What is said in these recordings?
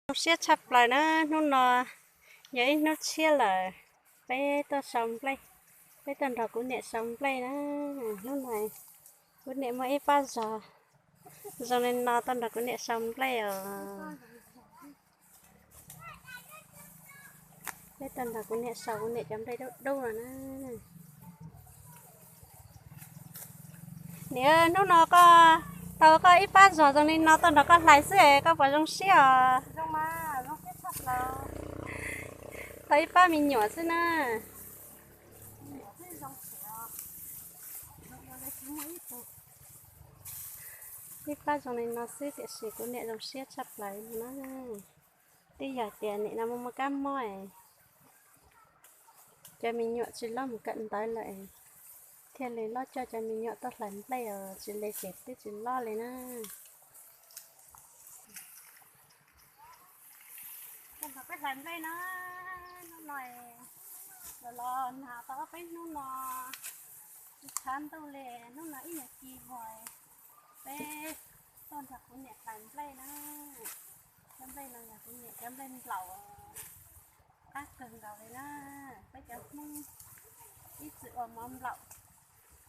Zoo siab tshaj plaws na, hnub no yog ib hnub tshiab lawm, peb tuaj sau nplej, peb tuaj nrog kuv niam sau nplej na. Hnub no kuv niam muaj ib pab zog zoo li no tuaj nrog kuv niam sau nplej os. Peb tuaj nrog kuv niam sau kuv niam cov nplej dub dub no na. Niam, hnub no koj tau koj ib pab zog zoo li no tuaj nrog koj hlais xwb es koj puas zoo siab os? Tau ib pab me nyuam xwb na. Ib pab zoo li no xwb tiam sis kuv niam zoo siab tshaj plaws li no na. Twb yog tias nim no muaj muaj kab mob es cov me nyuam tsis loj mus kawm ntawv lawm, thiaj li loj coj cov me nyuam tuaj hlais nplej os, tsis li ces twb tsis loj li na. Tuaj nrog peb hlais nplej na, hnub no los los nag tau ob peb hnub no, tsis tshav ntuj li, hnub no ib nyuag ci vog, peb tuaj nrog kuv niam hlais nplej na. Cov nplej no yog kuv niam cov nplej nplaum, qab kawg nkaus li na. Peb cov Hmoob ib txwm ua mov nplaum,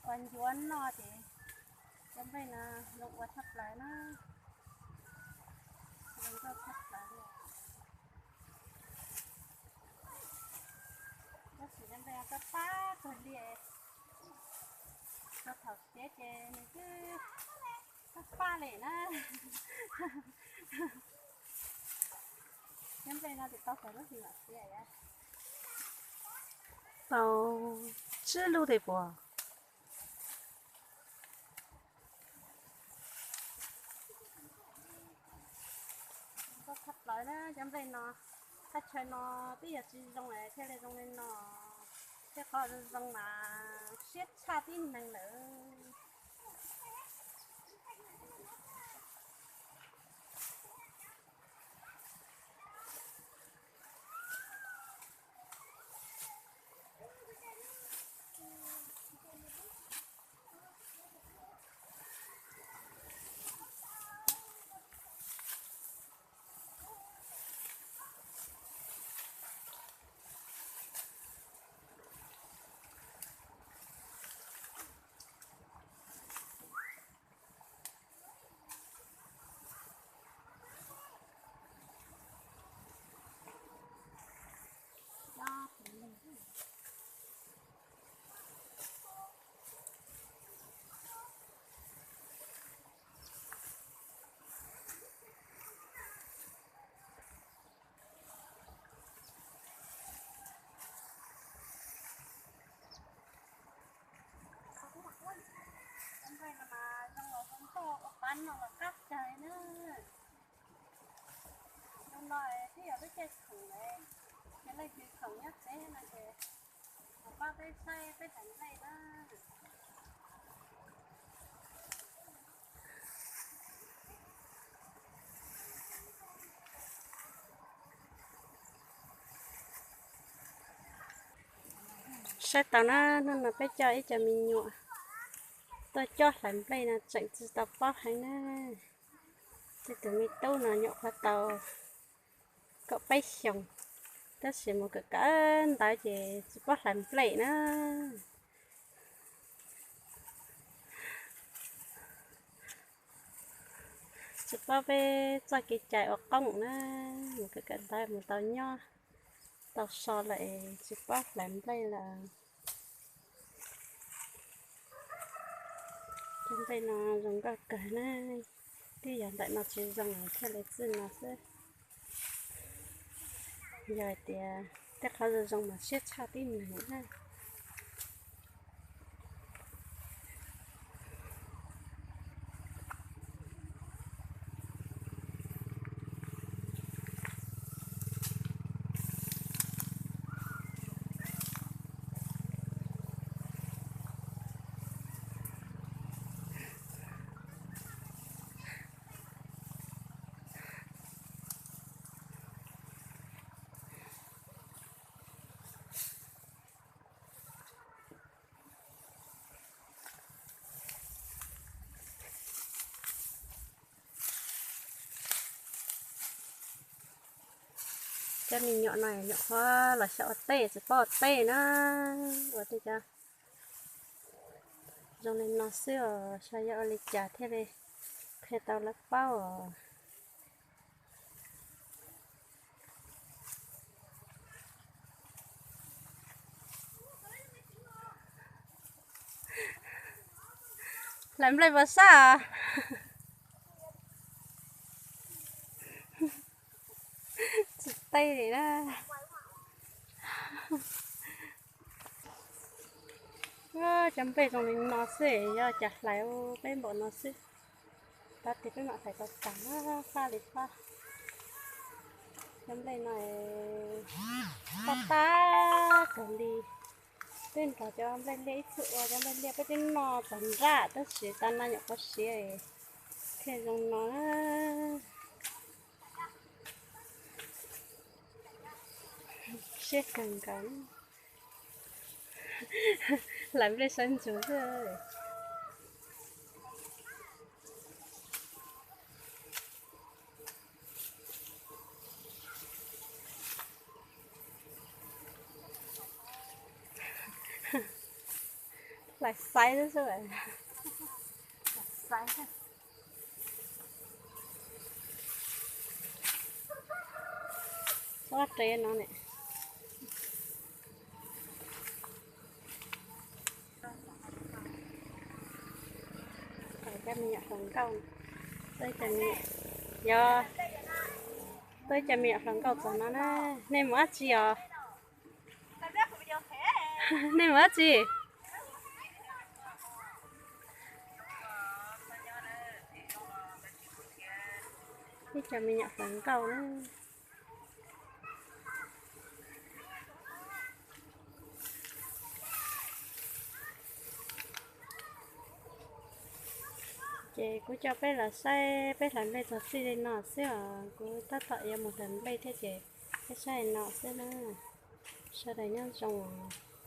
ua ncuav noj ces cov nplej no zoo ua tshaj plaws na. Zoo nkauj tshaj plaws li. Tab sis cov nplej no pab pab kawg li, txog thaum siav ces nws twb pab pab li na. Cov nplej no twb tau txog lub hlis mam siav. Tau tsib lub tej puas? Zoo nkauj tshaj plaws na cov nplej no. Thaj chaw no twb yog tsis zoo es thiaj li zoo li no. Tej qhov zoo zoo mas siab tshaj tib neeg lawm. Cov nplej no mas zoo los zoo nkauj, ua pab noj los qab kawg na. Zoo no twb yog lub caij khoom lawm, yog leej twg khoom nyob tsev no ces mus pab peb saib peb hlais nplej na. Saib tau na, hnub no peb coj ib co me nyuam tuaj cob hlais nplej no tseem tsis tau paub heev na. Tej tus me tub no nyuam qhuav tau kaum peb xyoos, tab sis mus kawm kawm ntawv ces tsis paub hlais nplej na. Tsis paub peb txoj kev cai ua qoob na, mus kawm kawm ntawv mus tau nyob tau so lawm es tsis paub hlais nplej lawm. Cov nplej no zoo nkauj kawg na, twb yog ntawm no tsis zoo thiaj li txij no xwb. Yog hais tias tej qhov zoo zoo mas siab tshaj tib neeg na. Cov me nyuam no nyuam qhuav los xyaum ua teb tsis paub ua teb na. Ua tej cov zoo li no xwb os, xyov yog ua li cas thiaj li qhia tau lawv paub os. Hlais nplej puas sab? Tsis teb li na. Cov nplej zoo li no xwb, yog cas hlais peb npaum no xwb. Tab sis peb mam hlais tau tas na, fab li fab. Cov nplej no fab tab kawg li. Twb nrog cov nplej liaj ib txhij ua, cov nplej liaj peb twb noj tag nraj tab sis tas no nyuam qhuav siav thiaj zoo no na. Siab kawg nkaus. Hlais nplej saib ntsuag xwb. Hlais xaiv xwb. Txhob res no ne. Cov me nyuam hluas nkauj, yog, tuaj ib co me nyuam hluas nkauj txog no na. Nej mus dab tsi os? Nej mus dab tsi? Ib co me nyuam hluas nkauj na. Ces kuv coj peb los saib peb hlais nplej txog txij li no xwb os. Kuv tab tom yuav mus hlais nplej thiab ces peb saib li no xwb na. Sawv daws nyob zoo os.